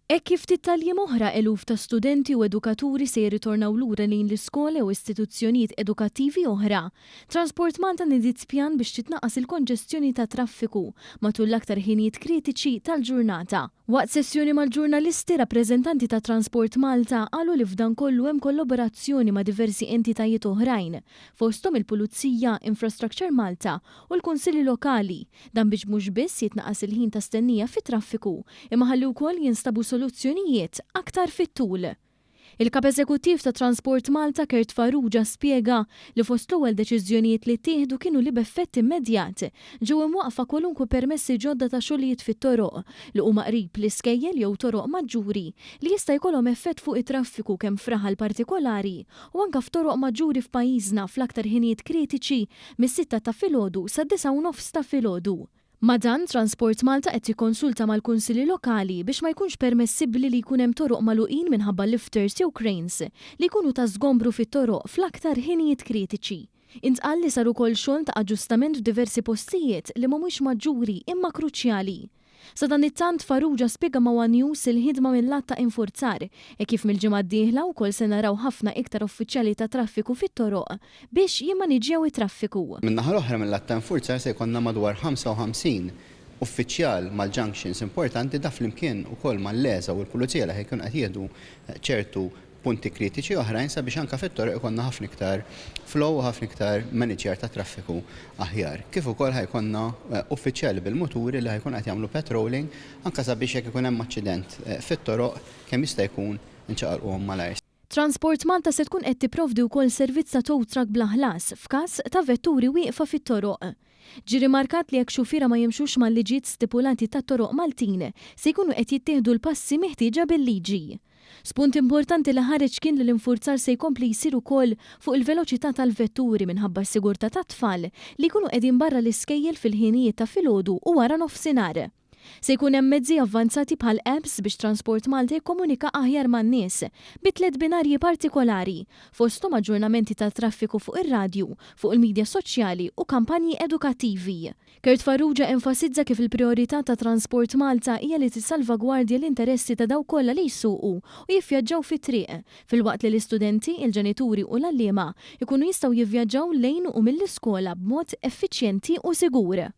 Hekk kif ftit tal-jiem oħra eluf ta' studenti u edukaturi se jirritornaw lura lejn l-iskola jew istituzzjonijiet edukattivi oħra, Transport Malta nediet pjan biex titnaqqas il-konġestjoni tat-traffiku matul l-aktar ħinijiet kritiċi tal-ġurnata. Waqt sessjoni mal-ġurnalisti, rappreżentanti ta' Transport Malta qalu li f'dan kollu hemm kollaborazzjoni ma' diversi entitajiet oħrajn, fosthom il-Pulizija, Infrastructure Malta u l-Kunsilli Lokali, dan biex mhux biss jitnaqqas il-ħin ta' stennija fit-traffiku, imma ħalli wkoll jinstabu soluzzjonijiet aktar fit-tul. Il-Kap Eżekuttiv ta' Transport Malta Kurt Farrugia spjega li fost l-ewwel deċiżjonijiet li ttieħdu kienu li b'effett immedjat ġew imwaqqfa kwalunkwe permessi ġodda ta' xogħlijiet fit-toroq li huma qrib l-iskejjel jew toroq maġġuri li jista' jkollhom effett fuq it-traffiku kemm f'raħal partikolari u anke f'toroq maġġuri f'pajjiżna fl-aktar ħinijiet kritiċi mis-sitta ta' filgħodu sad-disgħa u nofs ta' filgħodu. Ma' dan, Transport Malta qed jikkonsulta mal-Kunsilli Lokali biex ma jkunx permessibbli li jkun hemm toroq magħluqin minħabba lifters jew cranes li jkunu ta' żgombru fit-toroq fl-aktar ħinijiet kritiċi. Intqal li sar ukoll xogħol ta' aġġustament f'diversi postijiet li mhumiex maġġuri imma kruċjali. Sadanittant, Farrugia spjega ma' one News il-ħidma mil-lat ta' infurzar, hekk kif mill-ġimgħa d-dieħla wkoll se naraw ħafna iktar uffiċjali tat-traffiku fit-toroq biex jimmaniġġjaw it-traffiku. Min-naħa l-oħra mil-lat ta' infurzar se jkollna madwar 55 uffiċjal mal-junctions importanti da flimkien ukoll mal-LESA u l-Pulizija li ħa jkunu qed jieħdu ċertu punti kritiċi oħrajn sabiex anke fit-toroq ikollna ħafna iktar flow u ħafna iktar maniġjar tat-traffiku aħjar. Kif ukoll ħa jkollna uffiċjali bil-muturi li ħa jkunu qed jagħmlu patrolling anke sabiex jekk ikun hemm aċċident fit-toroq kemm jista' jkun inċaqalquhom malajr. Transport Malta se tkun qed tipprovdi wkoll servizz ta' tow truck bla ħlas f'każ ta' vetturi wieqfa fit-toroq. Ġie rimarkat li jekk xufiera ma jimxux mal-liġijiet stipulati tat-toroq Maltin se jkunu qed jittieħdu l-passi meħtieġa bil-liġi. Spunt importanti li ħareġ kien li l-infurzar se jkompli jsir ukoll fuq il-veloċità tal-vetturi minħabba s-sigurtà tat-tfal li jkunu qegħdin barra l-iskejjel fil-ħinijiet ta' filgħodu u wara nofsinhar. Se jkun hemm mezzi avvanzati bħal apps biex Transport Malta jikkomunika aħjar man-nies, bi tlett binarji partikolari, fosthom aġġornamenti tat-traffiku fuq ir-radju, fuq il-midja soċjali u kampanji edukattivi. Kurt Farrugia enfasizza kif il-prijorità ta' Transport Malta hija li tissalvagwardja l-interessi ta' dawk kollha li jsuqu u jivvjaġġaw fit-triq, filwaqt li l-istudenti, il-ġenituri u l-għalliema jkunu jistgħu jivvjaġġaw lejn u mill-iskola b'mod effiċjenti u sigur.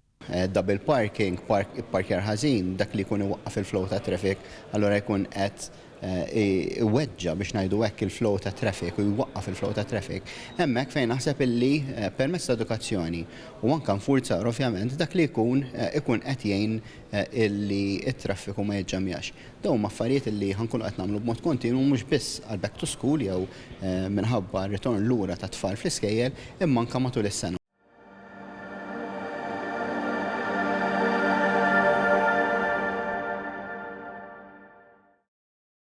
Double parking, ipparkjar ħażin, dak li jkun iwaqqaf il-flow tat-traffic, allura jkun qed iweġġa' biex ngħidu hekk il-flow ta' traffic u jwaqqaf il-flow ta' traffic, hemmhekk fejn naħseb illi permezz ta' edukazzjoni u anke nfurzar ovvjament dak li jkun ikun qed jgħin illi t-traffiku ma jiġġammjax. Dawn huma affarijiet illi ħa nkunu qed nagħmlu b'mod kontinwu mhux biss għal back to school jew minħabba r-ritorn lura tat-tfal fl-iskejjel imma anke matul is-sena.